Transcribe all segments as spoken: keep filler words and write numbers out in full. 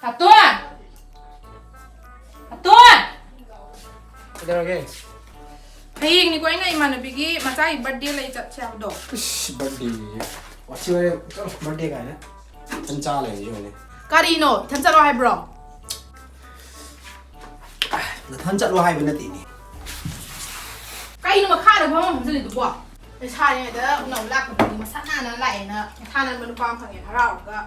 ꯑꯇꯣꯟ! ꯑꯇꯣꯟ! ꯀꯩꯗꯧꯔꯒꯦ? ꯍꯌꯦꯡꯅꯤꯀꯣ ꯑꯩꯅ ꯏꯃꯥꯟꯅꯕꯤꯒꯤ ꯃꯆꯥꯒꯤ birthday ꯂꯩ ꯆꯠꯁꯦ ꯍꯥꯏꯕꯗꯣ꯫ ꯏꯁ, birthday ꯋꯥꯊꯤ ꯋꯥꯔꯦꯝ꯫ ꯆꯠꯂꯣ, birthday ꯀꯥꯏꯅ꯫ ꯏꯊꯟ ꯆꯥ ꯂꯩꯔꯁꯤ ꯌꯦꯡꯉꯨꯅꯦ꯫ ꯀꯔꯤꯅꯣ? ꯏꯊꯟ ꯆꯠꯂꯣ ꯍꯥꯏꯕ꯭ꯔꯣ? ꯅꯊꯟ ꯆꯠꯂꯣ ꯍꯥꯏꯕ ꯅꯠꯇꯦꯅꯦ꯫ ꯀꯩꯅꯣ ꯃꯈꯥꯗ ꯐꯝꯃ ꯐꯝꯖꯜꯂꯤꯗꯨꯕꯣ? ꯂꯩꯁꯥꯔꯤꯉꯩꯗ ꯎꯅꯕ ꯂꯥꯛꯄꯗꯨꯗꯤ ꯃꯁꯥ ꯅꯥꯟꯅ ꯂꯥꯛꯑꯦꯅ, ꯃꯁꯥ ꯅꯥꯟꯕ ꯅꯨꯄꯥ ꯑꯃ ꯐꯪꯉꯦꯅ ꯍꯔꯥꯎꯔꯒ꯫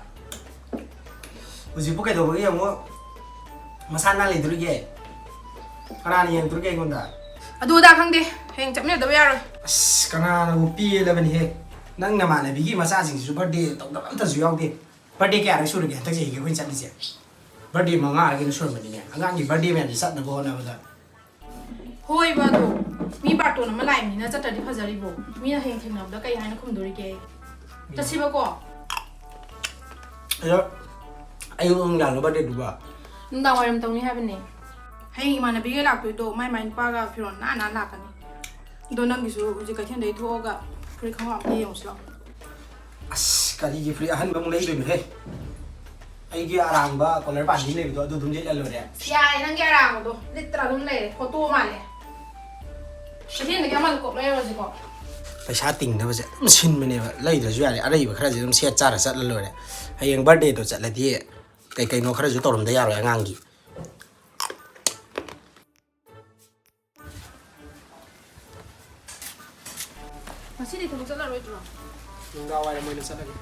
ꯍꯧꯖꯤꯛꯄꯨ ꯀꯩꯗꯧꯕꯒꯤ ꯑꯃꯨꯛ ꯃꯁꯥ ꯅꯥꯟ ꯂꯩꯗꯣꯔꯤꯒꯦ? ꯀꯅꯥꯅ ꯌꯦꯡꯗꯣꯔꯤꯒꯦ ꯑꯩꯉꯣꯟꯗ? ꯑꯗꯨ ꯑꯗꯥ ꯈꯪꯗꯦ, ꯍꯌꯦꯡ ꯆꯠꯃꯤꯟꯅꯗꯕ ꯌꯥꯔꯣꯏ꯫ ꯑꯁ, ꯀꯅꯥꯅꯕꯨ ꯄꯦꯜꯂꯕꯅꯤꯍꯦ? ꯅꯪ ꯅꯃꯥꯟꯅꯕꯤꯒꯤ ꯃꯆꯥꯁꯤꯡꯁꯤꯁꯨ birthday ꯇꯧꯗꯕ ꯑꯝꯇꯁꯨ ꯌꯥꯎꯗꯦ꯫ Birthday ꯀꯌꯥꯔꯛ ꯁꯨꯔꯒꯦ ꯍꯟꯗꯛ ꯆꯍꯤꯒꯤ ꯑꯩꯈꯣꯏꯅ ꯆꯠꯂꯤꯁꯦ? Birthday ꯃꯉꯥꯔ ꯀꯩꯅꯣ ꯁꯨꯔꯝꯃꯅꯤꯅꯦ, ꯑꯉꯥꯡꯒꯤ birthday ꯃꯌꯥꯝꯁꯦ ꯆꯠꯅꯕ ꯍꯣꯠꯅꯕꯗ꯫ ꯍꯣꯏꯕ ꯑꯗꯣ, ꯃꯤ ꯕꯥꯔꯇꯣꯟ ꯑꯃ ꯂꯥꯛꯏꯕꯅꯤꯅ ꯆꯠꯇ꯭ꯔꯗꯤ ꯐꯖꯔꯤꯕꯣ? ꯃꯤꯅ ꯍꯌꯦꯡ ꯊꯦꯡꯅꯕꯗ ꯀꯩ ꯍꯥꯏꯅ ꯈꯨꯝꯗꯣꯔꯤꯒꯦ? ꯆꯠꯁꯤꯕꯀꯣ? ꯑꯗꯣ ꯑꯌꯨꯛ ꯅꯨꯡꯗꯥꯡꯗ birthdayꯗꯨꯕꯣ? ꯅꯨꯡꯗꯥꯡ ꯋꯥꯏꯔꯝ ꯇꯧꯅꯤ ꯍꯥꯏꯕꯅꯦ꯫ ꯍꯌꯦꯡ ꯏꯃꯥꯟꯅꯕꯤꯒꯩ ꯂꯥꯛꯇꯣꯏꯗꯣ ꯃꯥꯏ ꯃꯥꯏ ꯅꯨꯄꯥꯒ ꯐꯤꯔꯣꯜ ꯅꯥꯟ ꯅꯥꯟ ꯂꯥꯛꯀꯅꯤ꯫ ꯑꯗꯣ ꯅꯪꯒꯤꯁꯨ ꯍꯧꯖꯤꯛ ꯀꯩꯊꯦꯜꯗꯩ ꯊꯣꯛꯑꯒ ꯐꯨꯔꯤꯠ ꯈꯣꯡꯒ꯭ꯔꯥꯎ ꯑꯝꯇ ꯌꯦꯡꯉꯨꯁꯤ ꯂꯥꯛꯑꯣ꯫ ꯑꯁ, ꯀꯔꯤꯒꯤ ꯐꯨꯔꯤꯠ ꯑꯍꯟꯕ ꯑꯃꯨꯛ ꯂꯩꯗꯣꯏꯅꯣꯍꯦ? ꯑꯩꯒꯤ ꯑꯔꯥꯡꯕ collar ꯄꯥꯟꯕꯤ ꯑꯃ ꯂꯩꯕꯗꯣ, ꯑꯗꯨ ꯑꯗꯨꯝ ꯂꯤꯠꯂ ꯂꯣꯏꯔꯦ꯫ ꯌꯥꯔꯦ, ꯅꯪꯒꯤ ꯑꯔꯥꯡꯕꯗꯣ ꯂꯤꯠꯇ꯭ꯔꯥ ꯑꯗꯨꯝ ꯂꯩꯔꯦ, ꯐꯣꯇꯣ ꯃꯥꯜꯂꯦ꯫ ꯀꯩꯊꯦꯜꯗꯒꯤ ꯑꯃꯗ ꯀꯣꯛ ꯂꯩꯔꯨꯔꯁꯤꯀꯣ꯫ ꯄꯩꯁꯥ ꯇꯤꯡꯅꯕꯁꯦ ꯑꯗꯨꯝ ꯁꯤꯟꯕꯅꯦꯕ, ꯂꯩꯗ꯭ꯔꯁꯨ ꯌꯥꯔꯦ, ꯑꯔꯩꯕ ꯈꯔꯁꯦ ꯑꯗꯨꯝ ꯁꯦꯠ ꯆꯥꯔ ꯆꯠꯂ ꯂꯣꯏꯔꯦ꯫ ꯍꯌꯦꯡ birthdayꯗꯣ ꯆꯠꯂꯗꯤ ꯀꯩ ꯀꯩꯅꯣ ꯈꯔꯁꯨ ꯇꯧꯔꯝꯗ ꯌꯥꯔꯣꯏ ꯑꯉꯥꯡꯒꯤ꯫ ꯉꯁꯤꯗꯤ ꯊꯕꯛ ꯆꯠꯂꯔꯣꯏꯗ꯭ꯔꯣ? ꯅꯨꯡꯗꯥꯡ ꯋꯥꯏꯔꯝ ꯑꯣꯏꯅ ꯆꯠꯂꯒꯦ꯫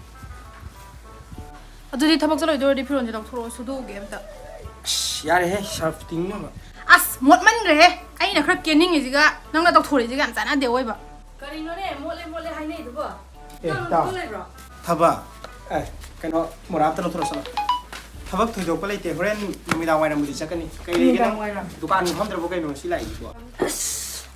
ꯑꯗꯨꯗꯤ ꯊꯕꯛ ꯆꯠꯂꯣꯏꯗꯣꯏ ꯑꯣꯏꯔꯗꯤ ꯐꯤꯔꯣꯟꯁꯦ ꯂꯧꯊꯣꯔꯛꯑꯣ, ꯁꯨꯗꯣꯛꯎꯒꯦ ꯑꯝꯇ꯫ ꯑꯁ, ꯌꯥꯔꯦꯍꯦ, surf ꯇꯤꯡꯅꯕ꯫ ꯑꯁ, ꯃꯣꯠꯃꯟꯈ꯭ꯔꯦꯍꯦ꯫ ꯑꯩꯅ ꯈꯔ ꯀꯦꯅꯤꯡꯉꯤꯁꯤꯒ ꯅꯪꯅ ꯇꯧꯊꯣꯔꯛꯏꯁꯤꯒ ꯌꯥꯝ ꯆꯥꯟꯅꯗꯦ ꯑꯣꯏꯕ꯫ ꯀꯔꯤꯅꯣꯅꯦ, ꯃꯣꯠꯂꯦ ꯃꯣꯠꯂꯦ ꯍꯥꯏꯅꯩꯗꯨꯕꯣ? ꯑꯦ, ꯅꯪ ꯏꯇꯥꯎ꯫ ꯊꯕꯛ ꯂꯩꯕ꯭ꯔꯣ? ꯊꯕꯛ? ꯑꯦ, ꯀꯩꯅꯣ, ꯃꯣꯔꯥ ꯑꯝꯇ ꯂꯧꯊꯣꯔꯛꯑꯣ ꯆꯠꯂꯣ꯫ ꯊꯕꯛ ꯊꯣꯏꯗꯣꯛꯄ ꯂꯩꯇꯦ, ꯍꯣꯔꯦꯟ ꯅꯨꯃꯤꯗꯥꯡ ꯋꯥꯏꯔꯝꯕꯨꯗꯤ ꯆꯠꯀꯅꯤ꯫ ꯀꯩ ꯂꯩꯒꯦ ꯅꯪ? ꯅꯨꯃꯤꯗꯥꯡ ꯋꯥꯏꯔꯝ? ꯗꯨꯀꯥꯟ ꯐꯝꯗ꯭ꯔꯕꯣ ꯀꯩꯅꯣ ꯉꯁꯤ ꯂꯥꯛꯏꯁꯤꯕꯣ? ꯑꯁ,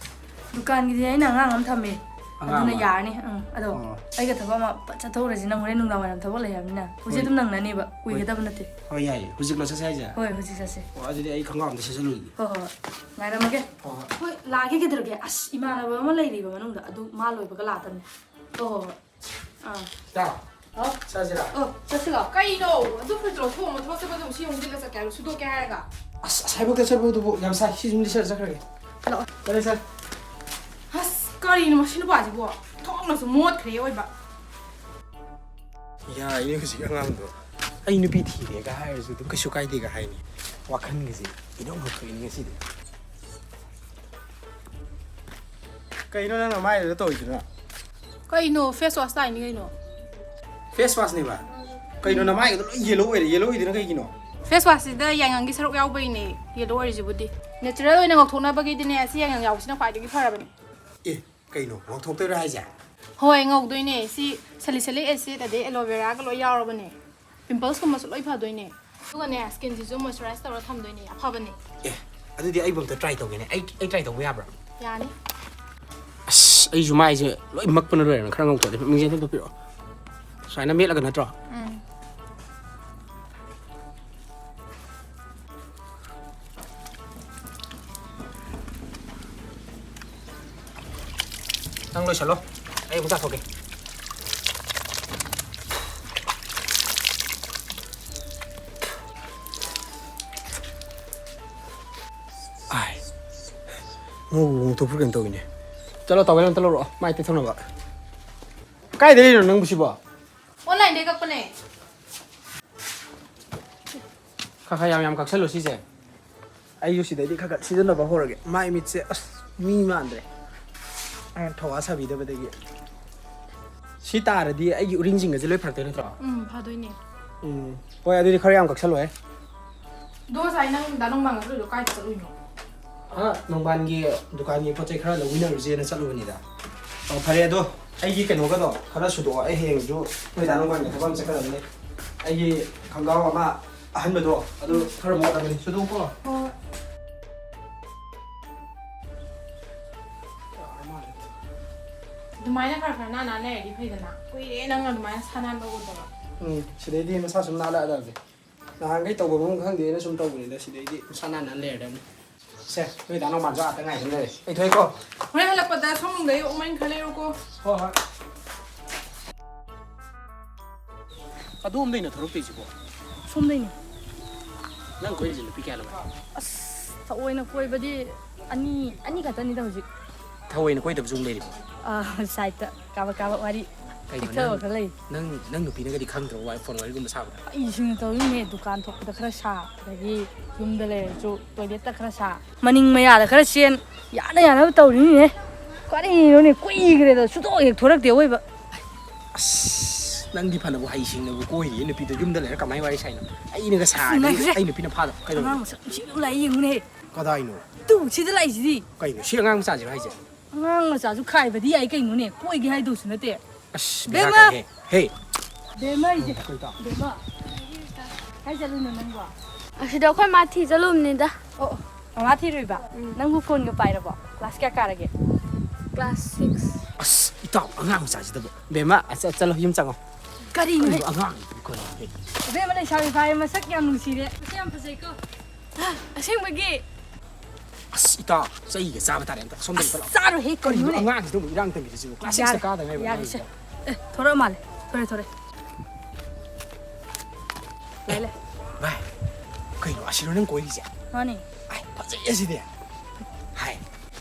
ꯗꯨꯀꯥꯟꯒꯤꯗꯤ ꯑꯩꯅ ꯑꯉꯥꯡ ꯑꯃ ꯊꯝꯃꯦ, ꯑꯉꯥꯡ ꯑꯗꯨꯅ ꯑꯃ? ꯌꯥꯔꯅꯤ꯫ ꯑꯪ, ꯑꯗꯣ ꯑꯣ꯫ ꯑꯩꯒ ꯊꯕꯛ ꯑꯃ ꯐꯠ ꯆꯠꯊꯣꯛꯎꯔꯁꯤ, ꯅꯪ ꯍꯣꯔꯦꯟ ꯅꯨꯡꯗꯥꯡ ꯋꯥꯏꯔꯝ ꯊꯕꯛ ꯂꯩ ꯍꯥꯏꯕꯅꯤꯅ꯫ ꯍꯧꯖꯤꯛ ꯍꯣꯏ꯫ ꯑꯗꯨꯝ ꯅꯪꯅꯅꯤꯕ, ꯍꯣꯏ꯫ ꯀꯨꯏꯒꯗꯕ ꯅꯠꯇꯦ꯫ ꯍꯣꯏ, ꯌꯥꯏꯌꯦ꯫ ꯍꯧꯖꯤꯛꯂꯣ ꯆꯠꯁꯦ ꯍꯥꯏꯁꯦ? ꯍꯣꯏ, ꯍꯧꯖꯤꯛ ꯆꯠꯁꯦ꯫ ꯑꯣ, ꯑꯗꯨꯗꯤ ꯑꯩ ꯈꯣꯡꯒ꯭ꯔꯥꯎ ꯑꯝꯇ ꯁꯦꯠꯆꯜꯂꯨꯈꯤꯒꯦ꯫ ꯍꯣꯏ, ꯍꯣꯏ, ꯍꯣꯏ꯫ ꯉꯥꯏꯔꯝꯃꯒꯦ꯫ ꯍꯣꯏ, ꯍꯣꯏ꯫ ꯍꯣꯏ, ꯂꯥꯛꯑꯒꯦ, ꯀꯩꯗꯧꯔꯒꯦ? ꯑꯁ, ꯏꯃꯥꯟꯅꯕ ꯑꯃ ꯂꯩꯔꯤꯕ ꯃꯅꯨꯡꯗ, ꯑꯗꯨ ꯃꯥ ꯂꯣꯏꯕꯒ ꯂꯥꯛꯇꯕꯅꯦ꯫ ꯍꯣꯏ, ꯍꯣꯏ, ꯍꯣꯏ꯫ ꯑꯥ꯫ ꯏꯇꯥꯎ, ꯍꯥꯎ? ꯆꯥꯁꯤꯔꯥ? ꯑꯣ, ꯆꯠꯁꯤꯔꯣ? ꯀꯩꯅꯣ? ꯑꯗꯨ ꯐ꯭ꯔꯤꯖ ꯂꯧꯊꯣꯛꯑꯝꯃꯣ, ꯊꯕꯛ ꯆꯠꯄꯗ ꯑꯃꯨꯛ ꯁꯤ ꯑꯃꯨꯛ ꯂꯤꯠꯂ ꯆꯠꯀꯦ ꯍꯥꯏꯔꯣ? ꯁꯨꯗꯣꯛꯀꯦ ꯍꯥꯏꯔꯒ? ꯑꯁ, ꯑꯁꯥꯏꯕꯧꯇ ꯆꯠꯄꯗꯨꯕꯨ ꯌꯥꯝ ꯁꯥꯏ꯫ ꯁꯤ ꯁꯨꯝ ꯂꯤꯠꯁꯜꯂ ꯆꯠꯈ꯭ꯔꯒꯦ꯫ ꯂꯥꯛꯑꯣ꯫ ꯆꯠꯂꯦ, ꯆꯠꯂꯦ꯫ ꯑꯁ, ꯀꯔꯤꯅꯣ ꯃꯁꯤ ꯅꯨꯄꯥꯁꯤꯕꯣ? ꯊꯣꯡꯅꯁꯨ ꯃꯣꯠꯈ꯭ꯔꯦ ꯑꯣꯏꯕ꯫ ꯌꯥꯏꯅꯦ ꯍꯧꯖꯤꯛ ꯑꯉꯥꯡꯗꯣ꯫ ꯑꯩ ꯅꯨꯄꯤ ꯊꯤꯔꯦꯒ ꯍꯥꯏꯔꯁꯨ ꯑꯗꯨꯝ ꯀꯩꯁꯨ ꯀꯥꯏꯗꯦꯒ ꯍꯥꯏꯅꯤ꯫ ꯋꯥꯈꯜꯒꯁꯦ ꯏꯅꯧ ꯅꯧꯊꯣꯛꯏꯅꯦ ꯉꯁꯤꯗꯤ꯫ ꯀꯩꯅꯣ ꯅꯪꯅ ꯃꯥꯏꯗꯨꯗ ꯇꯧꯔꯤꯗꯨꯅ? ꯀꯩꯅꯣ? Face wash ꯇꯥꯏꯅꯤ ꯀꯩꯅꯣ꯫ Face wash ꯅꯦꯕ? ꯀꯩꯅꯣ ꯅꯃꯥꯏꯒꯗꯣ ꯂꯣꯏ yellow ꯑꯣꯏꯔꯦ? Yellow ꯑꯣꯏꯗꯨꯅ ꯀꯩꯒꯤꯅꯣ? Face wash ꯁꯤꯗ ꯌꯥꯏꯉꯪꯒꯤ ꯁꯔꯨꯛ ꯌꯥꯎꯕꯩꯅꯦ yellow ꯑꯣꯏꯔꯤꯁꯤꯕꯨꯗꯤ꯫ Natural ꯑꯣꯏꯅ ꯉꯧꯊꯣꯛꯅꯕꯒꯤꯗꯤꯅꯦ ꯁꯤ ꯌꯥꯏꯉꯪ ꯌꯥꯎꯕꯁꯤꯅ ꯈ꯭ꯋꯥꯏꯗꯒꯤ ꯐꯔꯕꯅꯦ꯫ ꯑꯦ, ꯀꯩꯅꯣ? ꯉꯧꯊꯣꯛꯇꯣꯏꯔꯣ ꯍꯥꯏꯁꯦ? ꯍꯣꯏ, ꯉꯧꯗꯣꯏꯅꯦ꯫ ꯁꯤ salicylic acid ꯑꯗꯩ aloe veraꯒ ꯂꯣꯏ ꯌꯥꯎꯔꯕꯅꯦ꯫ Pimples ꯀꯨꯝꯕꯁꯨ ꯂꯣꯏ ꯐꯗꯣꯏꯅꯦ꯫ ꯑꯗꯨꯒꯅꯦ skin ꯁꯤꯁꯨ moisturize ꯇꯧꯔ ꯊꯝꯗꯣꯏꯅꯦ꯫ ꯑꯐꯕꯅꯦ꯫ ꯑꯦ, ꯑꯗꯨꯗꯤ ꯑꯩꯕꯨ ꯑꯝꯇ try ꯇꯧꯒꯦꯅꯦ꯫ ꯑꯩ, ꯑꯩ try ꯇꯧꯕ ꯌꯥꯕ꯭ꯔꯥ? ꯌꯥꯅꯤ꯫ ꯑꯁ, ꯑꯩꯁꯨ ꯃꯥꯏꯁꯦ ꯂꯣꯏ ꯃꯛꯄꯅ ꯂꯣꯏꯔꯦꯅ ꯈꯔ ꯉꯧꯊꯣꯛꯑꯗꯤ ꯃꯤꯡꯁꯦꯜ ꯑꯝꯇ ꯄꯤꯔꯛꯑꯣ꯫ ꯁꯨꯃꯥꯏꯅ ꯃꯦꯠꯂꯒ ꯅꯠꯇ꯭ꯔꯣ? ꯎꯝ꯫ ꯅꯪ ꯂꯣꯏꯁꯜꯂꯣ, ꯑꯩ ꯑꯃꯨꯛ ꯆꯥꯊꯣꯛꯀꯦ꯫ ꯑꯥꯏ, ꯉꯧꯕ ꯉꯧꯊꯣꯛꯄ꯭ꯔꯥ ꯀꯩꯅꯣ ꯇꯧꯋꯤꯅꯦ꯫ ꯆꯠꯂꯣ, towel ꯑꯝꯇ ꯂꯧꯔꯛꯑꯣ, ꯃꯥꯏ ꯇꯩꯊꯣꯛꯅꯕ꯫ ꯀꯥꯏꯗ ꯂꯩꯔꯤꯅꯣ ꯅꯪꯕꯨ ꯁꯤꯕꯣ? Online ꯗꯩ ꯀꯛꯄꯅꯦ꯫ ꯈꯔ ꯈꯔ ꯌꯥꯝ ꯌꯥꯝ ꯀꯛꯁꯜꯂꯨ ꯁꯤꯁꯦ꯫ ꯑꯩꯁꯨ ꯁꯤꯗꯩꯗꯤ ꯈꯔ ꯈꯔ ꯁꯤꯖꯤꯟꯅꯕ ꯍꯧꯔꯒꯦ꯫ ꯃꯥꯏ ꯃꯤꯠꯁꯦ ꯑꯁ ꯃꯤ ꯃꯥꯟꯗ꯭ꯔꯦ꯫ ꯑꯩꯅ ꯊꯧꯋꯥ ꯁꯥꯕꯤꯗꯕꯗꯒꯤ꯫ ꯁꯤ ꯇꯥꯔꯗꯤ ꯑꯩꯒꯤ ꯎꯔꯤꯡꯁꯤꯡꯒꯁꯦ ꯂꯣꯏ ꯐꯔꯛꯇꯣꯏ ꯅꯠꯇ꯭ꯔꯣ? ꯎꯝ, ꯐꯗꯣꯏꯅꯦ꯫ ꯎꯝ꯫ ꯍꯣꯏ, ꯑꯗꯨꯗꯤ ꯈꯔ ꯌꯥꯝ ꯀꯛꯁꯜꯂꯣꯍꯦ꯫ ꯑꯗꯣ ꯉꯁꯥꯏ ꯅꯪ ꯗꯥ ꯅꯣꯡꯃꯥꯡꯒ ꯆꯠꯂꯨꯏꯗꯣ ꯀꯥꯏꯗ ꯆꯠꯂꯨꯏꯅꯣ? ꯑ, ꯅꯣꯡꯕꯥꯟꯒꯤ ꯗꯨꯀꯥꯟꯒꯤ ꯄꯣꯠ ꯆꯩ ꯈꯔ ꯂꯧꯃꯤꯟꯅꯔꯨꯁꯦꯅ ꯆꯠꯂꯨꯕꯅꯤꯗ꯫ ꯑꯣ, ꯐꯔꯦ ꯑꯗꯣ, ꯑꯩꯒꯤ ꯀꯩꯅꯣꯒꯗꯣ ꯈꯔ ꯁꯨꯗꯣꯛꯑꯣ, ꯑꯩ ꯍꯌꯦꯡꯁꯨ ꯅꯣꯏ ꯗꯥ ꯅꯣꯡꯕꯥꯟꯒ ꯊꯕꯛ ꯑꯃ ꯆꯠꯀꯗꯕꯅꯤ꯫ ꯑꯩꯒꯤ ꯈꯣꯡꯒ꯭ꯔꯥꯎ ꯑꯃ ꯑꯍꯟꯕꯗꯣ, ꯑꯗꯨ ꯈꯔ ꯃꯣꯠꯂꯕꯅꯤ, ꯁꯨꯗꯣꯛꯑꯣꯀꯣ꯫ ꯍꯣꯏ꯫ ꯑꯗꯨꯃꯥꯏꯅ ꯈꯔ ꯈꯔ ꯅꯥꯟꯅ ꯂꯩꯔꯗꯤ ꯐꯩꯗꯅ꯫ ꯀꯨꯏꯔꯦ ꯅꯪ ꯑꯗꯨꯃꯥꯏꯅ ꯁꯥ ꯅꯥꯟꯕ ꯎꯗꯕ꯫ ꯎꯝ, ꯁꯤꯗꯩꯗꯤ ꯃꯁꯥ ꯁꯨꯝ ꯅꯥꯜꯂꯛꯑꯗꯕꯅꯤ꯫ ꯅꯍꯥꯟꯈꯩ ꯇꯧꯕꯝ ꯑꯃ ꯈꯪꯗꯦꯅ ꯁꯨꯝ ꯇꯧꯕꯅꯤꯗ, ꯁꯤꯗꯩꯗꯤ ꯃꯁꯥ ꯅꯥꯟꯅ ꯂꯩꯔꯗꯕꯅꯤ꯫ ꯁꯦ, ꯅꯣꯏ ꯗꯥ ꯅꯣꯡꯃꯥꯟꯁꯨ ꯑꯥꯗ ꯉꯥꯏꯗꯨꯅ ꯂꯩꯔꯦ꯫ ꯑꯩ ꯊꯣꯛꯑꯦꯀꯣ꯫ ꯍꯣꯔꯦꯟ ꯍꯜꯂꯛꯄꯗ ꯁꯣꯝꯗꯩ ꯑꯣꯛ ꯃꯔꯤꯟ ꯈꯔ ꯂꯩꯔꯨꯀꯣ꯫ ꯍꯣꯏ, ꯍꯣꯏ꯫ ꯀꯗꯣꯝꯗꯩꯅꯣ ꯊꯣꯔꯛꯇꯣꯏꯁꯤꯕꯣ? ꯁꯣꯝꯗꯩꯅꯦ꯫ ꯅꯪ ꯀꯣꯏꯔꯤꯁꯦ ꯅꯨꯄꯤ ꯀꯌꯥ ꯂꯩ? ꯑꯁ, ꯊꯑꯣꯏꯅ ꯀꯣꯏꯕꯗꯤ ꯑꯅꯤ ꯑꯅꯤ ꯈꯛꯇꯅꯤꯗ ꯍꯧꯖꯤꯛ꯫ ꯊꯑꯣꯏꯅ ꯀꯣꯏꯗꯕꯁꯨ ꯑꯃꯨꯛ ꯂꯩꯔꯤꯕꯣ? ꯁꯥꯏꯠꯇ ꯀꯥꯕꯛ ꯀꯥꯕꯛ ꯋꯥꯔꯤ ꯀꯩꯅꯣ ꯄꯤꯛꯊꯕ ꯅꯪ ꯈꯔ ꯂꯩ꯫ ꯅꯪ ꯅꯪ ꯅꯨꯄꯤꯅꯒꯗꯤ ꯈꯪꯗ꯭ꯔꯣ ꯋꯥ- ꯐꯣꯟ ꯋꯥꯔꯤꯒꯨꯝꯕ ꯁꯥꯕꯗ? ꯑꯩꯁꯤꯡꯅ ꯇꯧꯔꯤꯅꯦ, ꯗꯨꯀꯥꯟ ꯊꯣꯛꯄꯗ ꯈꯔ ꯁꯥ, ꯑꯗꯒꯤ ꯌꯨꯝꯗ ꯂꯩꯔꯁꯨ ꯇꯣꯏꯂꯦꯠꯇ ꯈꯔ ꯁꯥ, ꯃꯅꯤꯡ ꯃꯌꯥꯗ ꯈꯔ ꯆꯦꯟ, ꯌꯥꯅ ꯌꯥꯅꯕ ꯇꯧꯔꯤꯅꯤꯅꯦ꯫ ꯀꯔꯤꯅꯣꯅꯦ, ꯀꯨꯏꯈ꯭ꯔꯦꯗ ꯁꯨꯇꯣꯛ ꯍꯦꯛ ꯊꯣꯔꯛꯇꯦ ꯑꯣꯏꯕ꯫ ꯑꯁ, ꯅꯪꯗꯤ ꯐꯅꯕꯨ ꯍꯩꯁꯤꯡꯅꯕꯨ ꯀꯣꯏꯔꯤꯌꯦ ꯅꯨꯄꯤꯗꯣ꯫ ꯌꯨꯝꯗ ꯂꯩꯔ ꯀꯃꯥꯏꯅ ꯋꯥꯔꯤ ꯁꯥꯏꯅꯣ? ꯑꯩꯅꯒ ꯁꯥꯔꯗꯤ ꯉꯥꯏꯈꯣꯁꯦ꯫ ꯑꯩ ꯅꯨꯄꯤꯅ ꯐꯥꯗꯕ꯫ ꯀꯩꯗꯧꯔꯒꯦ? ꯑꯉꯥꯡ ꯃꯁꯛ ꯅꯨꯡꯁꯤꯕ ꯑꯃ ꯂꯥꯛꯑꯦ, ꯌꯦꯡꯉꯨꯅꯦ꯫ ꯀꯗꯥꯏꯅꯣ? ꯇꯨ, ꯁꯤꯗ ꯂꯥꯛꯏꯁꯤꯗꯤ꯫ ꯀꯩꯅꯣ, ꯁꯤ ꯑꯉꯥꯡ ꯃꯆꯥꯁꯤꯔꯣ ꯍꯥꯏꯁꯦ? ꯑꯉꯥꯡ ꯃꯆꯥꯁꯨ ꯈꯥꯏꯕꯗꯤ ꯌꯥꯏ ꯀꯩꯅꯣꯅꯦ, ꯀꯣꯏꯒꯦ ꯍꯥꯏꯗꯧꯁꯨ ꯅꯠꯇꯦ꯫ ꯑꯁ, ꯕꯦꯔꯥ ꯕꯦꯝꯃ! ꯀꯥꯏꯍꯦ꯫ ꯍꯦ! ꯕꯦꯝꯃ ꯑꯩꯁꯦ꯫ ꯀꯩ ꯇꯧ? ꯕꯦꯝꯃ, ꯀꯥꯏ ꯆꯠꯂꯨꯏꯅꯣ ꯅꯪꯕꯣ? ꯑꯁꯤꯗ ꯑꯩꯈꯣꯏ ꯃꯥ ꯊꯤ ꯆꯠꯂꯨꯕꯅꯤꯗ꯫ ꯑꯣ, ꯑꯣ, ꯃꯃꯥ ꯊꯤꯔꯨꯏꯕ? ꯅꯪꯕꯨ ꯐꯣꯟꯒ ꯄꯥꯏꯔꯕꯣ? ꯀ꯭ꯂꯥꯁ ꯀꯌꯥ ꯀꯥꯔꯒꯦ? Class six. ꯑꯁ, ꯏꯇꯥꯎ, ꯑꯉꯥꯡ ꯃꯆꯥꯁꯤꯗꯕꯨ꯫ ꯕꯦꯝꯃ, ꯑ, ꯆꯠ- ꯆꯠꯂꯣ, ꯌꯨꯝ ꯆꯪꯉꯣ꯫ ꯀꯔꯤꯅꯣ? ꯀꯩꯅꯣ, ꯑꯉꯥꯡ ꯀꯩꯅꯣ? ꯍꯦ꯫ ꯕꯦꯝꯃ ꯂꯩꯁꯥꯕꯤ ꯐꯥꯔꯦ, ꯃꯁꯛ ꯌꯥꯝ ꯅꯨꯡꯁꯤꯔꯦ꯫ ꯃꯁꯛ ꯌꯥꯝ ꯐꯖꯩꯀꯣ꯫ ꯑꯁꯦꯡꯕꯒꯤ? ꯑꯁ, ꯏꯇꯥꯎ, ꯆꯩꯒ ꯆꯥꯕ ꯇꯥꯔꯦ꯫ ꯑꯝꯇ ꯁꯣꯝꯗ ꯑꯝꯇ ꯂꯥꯛꯑꯣ꯫ ꯆꯥꯔꯣꯏꯍꯦ, ꯀꯔꯤꯅꯣ, ꯀꯩꯅꯣꯅꯦ? ꯑꯉꯥꯡꯁꯤꯗꯕꯨ ꯏꯔꯥꯡ ꯇꯝꯕꯤꯔꯤꯁꯤꯕꯨ꯫ ꯀ꯭ꯂꯥꯁ ꯁꯤꯛꯁꯇ ꯀꯥꯗ ꯉꯥꯏꯕ ꯌꯥꯔꯦꯁꯦ꯫ ꯑꯉꯥꯡꯁꯤꯗ꯫ ꯑꯦ, ꯊꯣꯔꯛꯑ ꯃꯥꯜꯂꯦ꯫ ꯊꯣꯔꯦ, ꯊꯣꯔꯦ꯫ ꯚꯥꯏ, ꯀꯩꯅꯣ, ꯑꯁꯤꯔꯣ ꯅꯪ ꯀꯣꯏꯔꯤꯁꯦ? ꯃꯥꯅꯦ꯫ ꯑꯥꯏ, ꯐꯖꯩꯌꯦ ꯁꯤꯗꯤ꯫ ꯍꯥꯏ꯫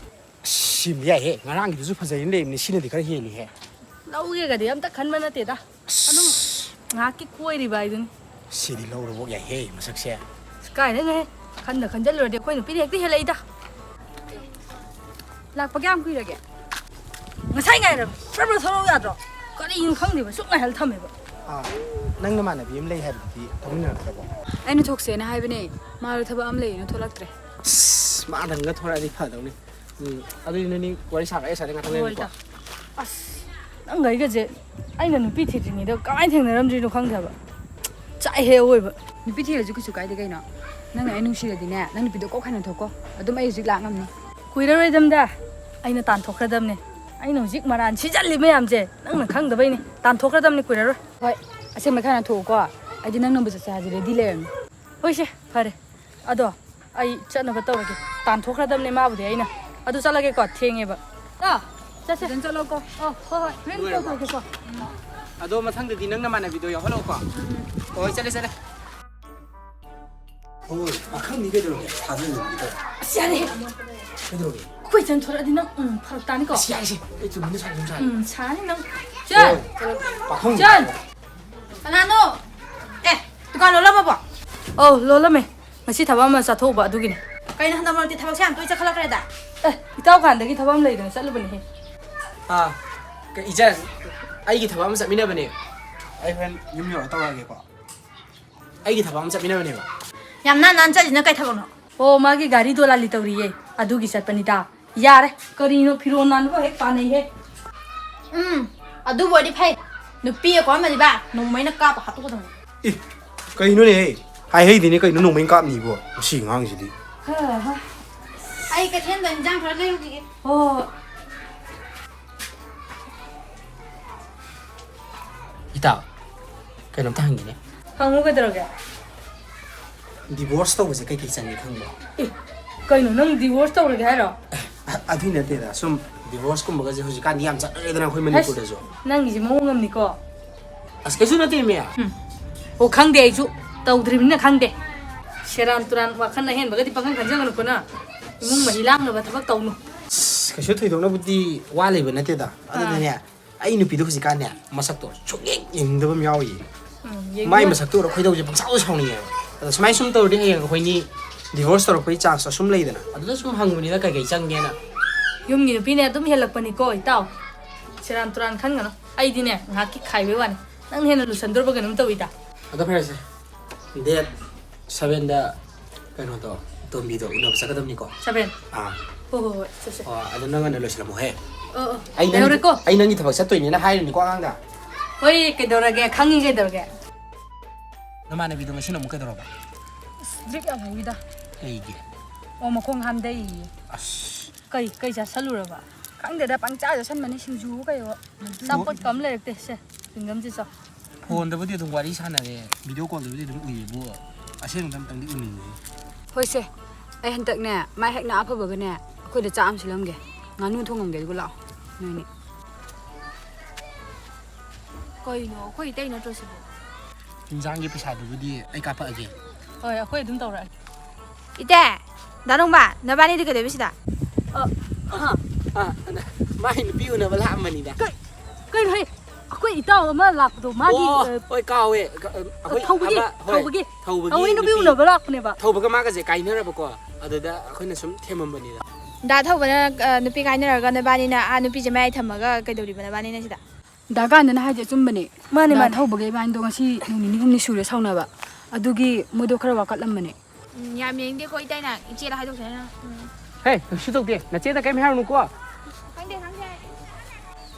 ꯑꯁ, ꯁꯤꯃꯗꯤ ꯌꯥꯏꯍꯦ꯫ ꯉꯔꯥꯡꯒꯤꯗꯨꯁꯨ ꯐꯖꯩꯅ ꯂꯩꯕꯅꯤ, ꯁꯤꯅꯗꯤ ꯈꯔ ꯍꯦꯜꯂꯤꯍꯦ꯫ ꯂꯧꯒꯦꯒꯗꯤ ꯑꯝꯇ ꯈꯟꯕ ꯅꯠꯇꯦꯗ꯫ ꯑꯗꯨꯝ ꯉꯥꯏꯍꯥꯛꯀꯤ ꯀꯣꯏꯔꯤꯕ ꯍꯥꯏꯗꯨꯅꯤ꯫ ꯁꯤꯗꯤ ꯂꯧꯔꯕꯣꯛ ꯌꯥꯏꯍꯦ, ꯃꯁꯛꯁꯦ꯫ ꯑꯁ, ꯀꯥꯏꯗꯩꯅꯣꯍꯦ? ꯈꯟꯗ ꯈꯟꯖꯜꯂꯨꯔꯗꯤ ꯑꯩꯈꯣꯏ ꯅꯨꯄꯤꯅ ꯍꯦꯛꯇ ꯍꯦꯜꯂꯛꯏꯗ꯫ ꯂꯥꯛꯄ ꯀꯌꯥꯝ ꯀꯨꯏꯔꯒꯦ? ꯉꯁꯥꯏ ꯉꯥꯏꯔꯕ ꯕ꯭ꯔ ꯕ꯭ꯔ ꯊꯣꯔꯛꯎ ꯌꯥꯗ꯭ꯔꯣ? ꯀꯔꯤꯅꯣ ꯈꯪꯗꯦꯕ, ꯁꯨꯛ ꯉꯥꯏꯍꯜ ꯊꯝꯃꯦꯕ꯫ ꯑꯥ, ꯅꯪ ꯅꯃꯥꯟꯅꯕꯤ ꯑꯃ ꯂꯩ ꯍꯥꯏꯕꯗꯨꯗꯤ ꯊꯣꯛꯃꯤꯟꯅꯔꯛꯇ꯭ꯔꯕꯣ? ꯑꯩꯅ ꯊꯣꯛꯁꯦꯅ ꯍꯥꯏꯕꯅꯦ, ꯃꯥꯗꯣ ꯊꯕꯛ ꯑꯃ ꯂꯩꯌꯦꯅ ꯊꯣꯛꯂꯛꯇ꯭ꯔꯦ꯫ ꯑꯁ, ꯃꯥꯗꯪꯒ ꯊꯣꯔꯛꯑꯗꯤ ꯐꯗꯧꯅꯤ꯫ ꯎꯝ, ꯑꯗꯨꯗꯤ ꯅꯣꯏꯅꯤ ꯋꯥꯔꯤ ꯁꯥꯔꯛꯑꯦ ꯁꯥꯔꯦ ꯉꯥꯛꯇꯪ ꯂꯩꯔꯝꯃꯨꯀꯣ꯫ ꯑꯁ, ꯅꯪꯒ ꯑꯩꯒꯁꯦ ꯑꯩꯅ ꯅꯨꯄꯤ ꯊꯤꯗ꯭ꯔꯤꯉꯩꯗ ꯀꯃꯥꯏꯅ ꯊꯦꯡꯅꯔꯝꯗ꯭ꯔꯤꯅꯣ ꯈꯪꯗꯦꯕ꯫ ꯆꯥꯛꯍꯦ ꯑꯋꯣꯏꯕ꯫ ꯅꯨꯄꯤ ꯊꯤꯔꯁꯨ ꯀꯩꯁꯨ ꯀꯥꯏꯗꯦ ꯀꯩꯅꯣ꯫ ꯅꯪꯅ ꯑꯩ ꯅꯨꯡꯁꯤꯔꯗꯤꯅꯦ, ꯅꯪ ꯅꯨꯄꯤꯗꯣ ꯀꯣꯛ ꯍꯟꯅ ꯊꯣꯛꯀꯣ꯫ ꯑꯗꯨꯝ ꯑꯩ ꯍꯧꯖꯤꯛ ꯂꯥꯛ ꯉꯝꯅꯤ꯫ ꯀꯨꯏꯔꯔꯣꯏꯗꯝꯗ꯫ ꯑꯩꯅ ꯇꯥꯟꯊꯣꯛꯈ꯭ꯔꯗꯝꯅꯦ꯫ ꯑꯩꯅ ꯍꯧꯖꯤꯛ ꯃꯔꯥꯟ ꯁꯤꯖꯜꯂꯤ ꯃꯌꯥꯝꯁꯦ ꯅꯪꯅ ꯈꯪꯗꯕꯩꯅꯦ꯫ ꯇꯥꯟꯊꯣꯛꯈ꯭ꯔꯗꯝꯅꯦ ꯀꯨꯏꯔꯔꯣꯏ꯫ ꯍꯣꯏ, ꯑꯁꯦꯡꯕꯩ ꯈꯔ ꯊꯣꯛꯎꯀꯣ꯫ ꯑꯩꯗꯤ ꯅꯪ ꯅꯕꯨ ꯆꯠꯁꯦ ꯍꯥꯏꯔꯗꯤ ꯔꯦꯗꯤ ꯂꯩꯔꯝꯅꯤ꯫ ꯍꯣꯏꯁꯦ, ꯐꯔꯦ꯫ ꯑꯗꯣ ꯑꯩ ꯆꯠꯅꯕ ꯇꯧꯔꯒꯦ꯫ ꯇꯥꯟꯊꯣꯛꯈ꯭ꯔꯗꯝꯅꯦ ꯃꯥꯕꯨꯗꯤ ꯑꯩꯅ꯫ ꯑꯗꯨ ꯆꯠꯂꯒꯦꯀꯣ, ꯊꯦꯡꯉꯦꯕ꯫ ꯇꯥ, ꯆꯠꯁꯦ꯫ ꯐꯖꯅ ꯆꯠꯂꯣꯀꯣ꯫ ꯑꯣ, ꯍꯣꯏ, ꯍꯣꯏ꯫ ꯍꯣꯔꯦꯟ ꯀꯣꯜ ꯂꯣꯏꯔꯕꯣ? ꯇꯧꯔꯛꯀꯦꯀꯣ꯫ ꯑꯗꯣ ꯃꯊꯪꯗꯗꯤ ꯅꯪ ꯅꯃꯥꯟꯅꯕꯤꯗꯣ ꯌꯥꯎꯍꯜꯂꯛꯑꯣꯀꯣ꯫ ꯍꯣꯏ, ꯆꯠꯂꯦ, ꯆꯠꯂꯦ꯫ ꯍꯣꯏ, ꯄꯥꯈꯪꯗꯤ ꯀꯩꯗꯧꯔꯒꯦ? ꯊꯥꯖꯤꯜꯂꯨꯕꯒꯤ ꯇꯧꯔꯦ꯫ ꯑꯁ, ꯌꯥꯔꯦꯍꯦ꯫ ꯀꯩꯗꯧꯔꯒꯦ? ꯑꯩꯈꯣꯏ ꯆꯟ ꯊꯣꯔꯛꯑꯗꯤ ꯅꯪ, ꯎꯝ, ꯐꯔꯛ ꯇꯥꯅꯤꯀꯣ꯫ ꯑꯁ, ꯌꯥꯔꯦꯁꯦ꯫ ꯑꯩ ꯆꯨꯝꯃꯤꯅ ꯁꯥꯎꯗꯨꯝ ꯁꯥꯔꯦ꯫ ꯎꯝ, ꯁꯥꯅꯤ ꯅꯪ꯫ ꯆꯟ! ꯍꯣꯏ, ꯄꯥꯈꯪ꯫ ꯆꯟ! ꯀꯅꯥꯅꯣ? ꯑꯦ, ꯗꯨꯀꯥꯟ ꯂꯣꯜꯂꯝꯃꯕꯣ? ꯑꯧ, ꯂꯣꯜꯂꯝꯃꯦ꯫ ꯉꯁꯤ ꯊꯕꯛ ꯑꯃ ꯆꯠꯊꯣꯛꯎꯕ ꯑꯗꯨꯒꯤꯅꯦ꯫ ꯀꯩꯅꯣ ꯍꯟꯗꯛ ꯃꯔꯛꯇꯤ ꯊꯕꯛꯁꯦ ꯌꯥꯝ ꯇꯣꯏ ꯆꯠꯈꯠꯂꯛꯈ꯭ꯔꯦꯗ? ꯑꯦ, ꯏꯇꯥꯎ ꯀꯥꯟꯗꯒꯤ ꯊꯕꯛ ꯑꯃ ꯂꯩꯗꯅ ꯆꯠꯂꯨꯕꯅꯦꯍꯦ꯫ ꯑꯥ, ꯀ-, ꯏꯆꯟ, ꯑꯩꯒꯤ ꯊꯕꯛ ꯑꯃ ꯆꯠꯃꯤꯟꯅꯕꯅꯦ꯫ ꯑꯩ ꯍꯣꯔꯦꯟ ꯌꯨꯝ ꯌꯧꯔ ꯇꯧꯔꯛꯑꯒꯦꯀꯣ꯫ ꯑꯩꯒꯤ ꯊꯕꯛ ꯑꯃ ꯆꯠꯃꯤꯟꯅꯕꯅꯦꯕ꯫ ꯌꯥꯝ ꯅꯥꯟ ꯅꯥꯟ ꯆꯠꯂꯤꯁꯤꯅ ꯀꯩ ꯊꯕꯛꯅꯣ? ꯑꯣ, ꯃꯥꯒꯤ ꯒꯥꯔꯤ ꯗꯣꯂꯥꯂꯤ ꯇꯧꯔꯤꯌꯦ, ꯑꯗꯨꯒꯤ ꯆꯠꯄꯅꯤꯗ꯫ ꯌꯥꯔꯦ, ꯀꯔꯤꯅꯣ ꯐꯤꯔꯣꯟ ꯅꯥꯟꯕꯒ ꯍꯦꯛ ꯄꯥꯅꯩꯍꯦ꯫ ꯎꯝ, ꯑꯗꯨꯕꯨ ꯑꯣꯏꯗꯤ ꯐꯩ꯫ ꯅꯨꯄꯤ ꯑꯀꯣꯟꯕꯗꯤ ꯕꯥ, ꯅꯣꯡꯃꯩꯅ ꯀꯥꯞꯄ ꯍꯥꯠꯇꯣꯛꯀꯗꯕꯅꯤ꯫ ꯏ, ꯀꯩꯅꯣꯅꯦꯍꯦ? ꯍꯥꯏꯍꯩꯗꯦꯅꯦ ꯀꯩꯅꯣ ꯅꯣꯡꯃꯩꯅ ꯀꯥꯞꯅꯤꯕꯣ? ꯃꯁꯤ ꯑꯉꯥꯡꯁꯤꯗꯤ꯫ ꯍꯥ, ꯍꯥ꯫ ꯑꯩ ꯀꯩꯊꯦꯜꯗ ꯏꯟꯖꯥꯡ ꯈꯔ ꯂꯩꯔꯨꯈꯤꯒꯦ꯫ ꯍꯣ, ꯍꯣ, ꯍꯣꯏ꯫ ꯏꯇꯥꯎ, ꯀꯩꯅꯣꯝꯇ ꯍꯪꯒꯦꯅꯦ꯫ ꯍꯪꯉꯨ, ꯀꯩꯗꯧꯔꯒꯦ? Divorce ꯇꯧꯕꯁꯦ ꯀꯩꯀꯩ ꯆꯪꯉꯤ ꯈꯪꯕ꯭ꯔꯣ? ꯑꯦ, ꯀꯩꯅꯣ, ꯅꯪ divorce ꯇꯧꯔꯒꯦ ꯍꯥꯏꯔꯣ? ꯑ-, ꯑꯗꯨꯏ ꯅꯠꯇꯦꯗ, ꯁꯨꯝ divorce ꯀꯨꯝꯕꯒꯁꯦ ꯍꯧꯖꯤꯛꯀꯥꯟꯗꯤ ꯌꯥꯝ ꯆꯠꯅꯔꯦꯗꯅ ꯑꯩꯈꯣꯏ ꯍꯩꯁ, ꯃꯅꯤꯄꯨꯔꯗꯁꯨ꯫ ꯅꯪꯒꯤꯁꯦ ꯃꯑꯣꯡ ꯑꯃꯅꯤꯀꯣ꯫ ꯑꯁ, ꯀꯩꯁꯨ ꯅꯠꯇꯦ, ꯃꯌꯥ꯫ ꯎꯝ꯫ ꯑꯣ, ꯈꯪꯗꯦ, ꯑꯩꯁꯨ ꯇꯧꯗ꯭ꯔꯤꯕꯅꯤꯅ ꯈꯪꯗꯦ꯫ ꯁꯦꯔꯥꯟ ꯇꯨꯔꯥꯟ ꯋꯥꯈꯜ ꯑꯍꯦꯟꯕꯒꯗꯤ ꯄꯪꯈꯟ ꯈꯟꯖꯒꯅꯨꯀꯣ ꯅꯪ꯫ ꯏꯃꯨꯡ ꯃꯍꯤ ꯂꯥꯡꯅꯕ ꯊꯕꯛ ꯇꯧꯅꯨ꯫ ꯑꯁ, ꯀꯩꯁꯨ ꯊꯣꯏꯗꯣꯛꯅꯕꯨꯗꯤ ꯋꯥ ꯂꯩꯕ ꯅꯠꯇꯦꯗ꯫ ꯑꯥ꯫ ꯑꯗꯨꯅꯅꯦ, ꯑꯩ ꯅꯨꯄꯤꯗꯣ ꯍꯧꯖꯤꯛꯀꯥꯟꯅꯦ, ꯃꯁꯛꯇꯣ ꯁꯨꯡꯌꯦꯡ ꯌꯦꯡꯅꯤꯡꯗꯕ ꯑꯃ ꯌꯥꯎꯔꯤꯌꯦ꯫ ꯎꯝ, ꯌꯦꯡꯅꯤꯡꯉꯣꯏ꯫ ꯃꯥꯏ ꯃꯁꯛꯇꯣ ꯎꯔ ꯈꯣꯏꯗꯧꯁꯦ ꯄꯪꯁꯥꯎꯗ ꯁꯥꯎꯅꯤꯡꯉꯦꯕ꯫ ꯑꯗꯣ ꯁꯨꯃꯥꯏꯅ ꯁꯨꯝ ꯇꯧꯔꯗꯤ ꯍꯌꯦꯡ ꯑꯩꯈꯣꯏꯅꯤ divorce ꯇꯧꯔꯛꯄꯒꯤ chance ꯁꯨꯝ ꯂꯩꯗꯅ꯫ ꯑꯗꯨꯗ ꯁꯨꯝ ꯍꯪꯕꯅꯤꯗ ꯀꯩꯀꯩ ꯆꯪꯒꯦꯅ꯫ ꯌꯨꯝꯒꯤ ꯅꯨꯄꯤꯅꯦ ꯑꯗꯨꯝ ꯍꯦꯜꯂꯛꯄꯅꯤꯀꯣ, ꯏꯇꯥꯎ꯫ ꯁꯦꯔꯥꯟ ꯇꯨꯔꯥꯟ ꯈꯟꯒꯅꯨ꯫ ꯑꯩꯗꯤꯅꯦ, ꯉꯥꯏꯍꯥꯛꯀꯤ ꯈꯥꯏꯕꯩ ꯋꯥꯅꯤ꯫ ꯅꯪꯅ ꯍꯦꯟꯅ ꯂꯨꯁꯟꯗꯣꯔꯕ ꯀꯩꯅꯣꯝ ꯇꯧꯏꯗ꯫ ꯑꯗꯣ ꯐꯔꯦꯁꯦ꯫ Date seven ꯗ ꯀꯩꯅꯣꯗꯣ, ꯇꯣꯝꯕꯤꯗꯣ ꯎꯅꯕ ꯆꯠꯀꯗꯕꯅꯤꯀꯣ꯫ Seven? ꯑꯥ꯫ ꯍꯣꯏ, ꯍꯣꯏ, ꯍꯣꯏ, ꯆꯠꯁꯦ꯫ ꯑꯣ, ꯑꯗꯣ ꯅꯪ ꯉꯟꯅ ꯂꯣꯏꯁꯤꯜꯂꯝꯃꯣꯍꯦ꯫ ꯑꯣ, ꯑꯣ, ꯑꯩ ꯅꯪꯒꯤ, ꯂꯩꯍꯧꯔꯦꯀꯣ? ꯑꯩ ꯅꯪꯒꯤ ꯊꯕꯛ ꯆꯠꯇꯣꯏꯅꯦꯅ ꯍꯥꯏꯔꯅꯤꯀꯣ ꯑꯉꯥꯡꯗ꯫ ꯍꯣꯏ, ꯀꯩꯗꯧꯔꯒꯦ? ꯈꯪꯉꯤ, ꯀꯩꯗꯧꯔꯒꯦ? ꯅꯃꯥꯟꯅꯕꯤꯗꯣ ꯉꯁꯤꯅ ꯑꯃꯨꯛ ꯀꯩꯗꯧꯔꯕ? ꯑꯁ, drink ꯌꯥꯝ ꯍꯩꯗ꯫ ꯀꯩꯒꯤ? ꯑꯣ, ꯃꯈꯣꯡ ꯍꯥꯝꯗꯩꯌꯦ꯫ ꯑꯁ꯫ ꯀꯩ, ꯀꯩ ꯆꯥꯁꯜꯂꯨꯔꯕ? ꯈꯪꯗꯦꯗ, ꯄꯪꯆꯥ ꯆꯥꯁꯟꯕꯅꯤ, ꯁꯤꯡꯖꯨ ꯀꯩꯋꯣ꯫ ꯑꯆꯥꯄꯣꯠꯀ ꯑꯝ ꯂꯩꯔꯛꯇꯦ꯫ ꯁꯦ, ꯆ꯭ꯋꯤꯡꯒꯝꯁꯦ ꯆꯥꯎ꯫ ꯐꯣꯟꯗꯕꯨꯗꯤ ꯑꯗꯨꯝ ꯋꯥꯔꯤ ꯁꯥꯟꯅꯔꯦ, video call ꯗꯕꯨꯗꯤ ꯑꯗꯨꯝ ꯎꯏꯌꯦꯕꯨ, ꯑꯁꯦꯡꯕꯗ ꯑꯝꯇꯪꯗꯤ ꯎꯅꯤꯡꯉꯤ꯫ ꯍꯣꯏꯁꯦ, ꯑꯩ ꯍꯟꯗꯛꯅꯦ, ꯃꯥꯏ ꯍꯦꯛ ꯅꯥ ꯐꯕꯒꯅꯦ, ꯑꯩꯈꯣꯏꯗ ꯆꯥꯛ ꯑꯃ ꯁꯤꯜꯂꯝꯒꯦ꯫ ꯉꯥꯅꯨ ꯊꯣꯡꯉꯝꯒꯦ, ꯑꯗꯨꯒ ꯂꯥꯛꯑꯣ꯫ ꯅꯣꯏꯅꯤ꯫ ꯀꯩꯅꯣ, ꯑꯩꯈꯣꯏ ꯏꯇꯩ ꯅꯠꯇ꯭ꯔꯣ ꯁꯤꯕꯣ? ꯏꯟꯖꯥꯡꯒꯤ ꯄꯩꯁꯥꯗꯨꯕꯨꯗꯤ ꯑꯩ ꯀꯥꯞꯄꯛꯑꯒꯦ꯫ ꯍꯣꯏ, ꯑꯩꯈꯣꯏ ꯑꯗꯨꯝ ꯇꯧꯔꯛꯑꯒꯦ꯫ ꯏꯇꯩ, ꯗꯥ ꯅꯣꯡꯕ, ꯅꯕꯥꯅꯤꯗꯤ ꯀꯩꯗꯧꯕ ꯁꯤꯗ? ꯑ, ꯃꯥꯏ ꯅꯨꯄꯤ ꯎꯅꯕ ꯂꯥꯛꯑꯝꯕꯅꯤꯗ꯫ ꯀꯩꯅꯣ ꯍꯦ? ꯑꯩꯈꯣꯏ ꯏꯇꯥꯎ ꯑꯃ ꯂꯥꯛꯄꯗꯣ, ꯃꯥꯒꯤ, ꯑꯣ, ꯑ, ꯍꯣꯏ, ꯀꯥꯎꯋꯦ꯫ ꯀ-, ꯑ, ꯑꯩꯈꯣꯏ ꯊꯧꯕꯒꯤ, ꯑꯃ, ꯍꯣꯏ, ꯊꯧꯕꯒꯤ, ꯊꯧꯕꯒꯤ ꯊꯧꯕꯒꯤ ꯅꯨꯄꯤ ꯅꯨꯄꯤ ꯎꯅꯕ ꯂꯥꯛꯄꯅꯦꯕ꯫ ꯊꯧꯕꯒ ꯃꯥꯒꯁꯦ ꯀꯥꯏꯅꯔꯕꯀꯣ, ꯑꯗꯨꯗ ꯑꯩꯈꯣꯏꯅ ꯁꯨꯝ ꯊꯦꯝꯃꯝꯕꯅꯤꯗ꯫ ꯗꯥ ꯊꯧꯕꯅ, ꯑ, ꯅꯨꯄꯤ ꯀꯥꯏꯅꯔꯒ ꯅꯕꯥꯅꯤꯅ ꯑꯥ ꯅꯨꯄꯤꯁꯦ ꯃꯌꯥꯏ ꯊꯝꯃꯒ ꯀꯩꯗꯧꯔꯤꯕ ꯅꯕꯥꯅꯤꯅ ꯁꯤꯗ? ꯗꯥ ꯀꯥꯟꯗꯅ ꯍꯥꯏꯁꯦ ꯑꯆꯨꯝꯕꯅꯦ꯫ ꯃꯥꯅꯦ, ꯗꯥ ꯃꯥꯅꯦ꯫ ꯊꯧꯕꯒ ꯏꯕꯥꯅꯤꯗꯣ ꯉꯁꯤ ꯅꯨꯃꯤꯠ ꯅꯤꯅꯤ ꯍꯨꯝꯅꯤ ꯁꯨꯔꯦ ꯁꯥꯎꯅꯕ꯫ ꯑꯗꯨꯒꯤ ꯃꯣꯏꯗꯣ ꯈꯔ ꯋꯥꯀꯠꯂꯝꯕꯅꯦ꯫ ꯎꯝ, ꯌꯥꯝ ꯌꯦꯡꯗꯦꯀꯣ ꯏꯇꯩꯅ, ꯏꯆꯦꯗ ꯍꯥꯏꯗꯣꯛꯁꯦ ꯍꯥꯏꯅ꯫ ꯎꯝ꯫ ꯍꯦ, ꯀꯩꯁꯨ ꯇꯧꯗꯦ꯫ ꯅꯆꯦꯗ ꯀꯩꯝ ꯍꯥꯏꯔꯨꯅꯨꯀꯣ꯫ ꯈꯪꯗꯦ, ꯈꯪꯗꯦ꯫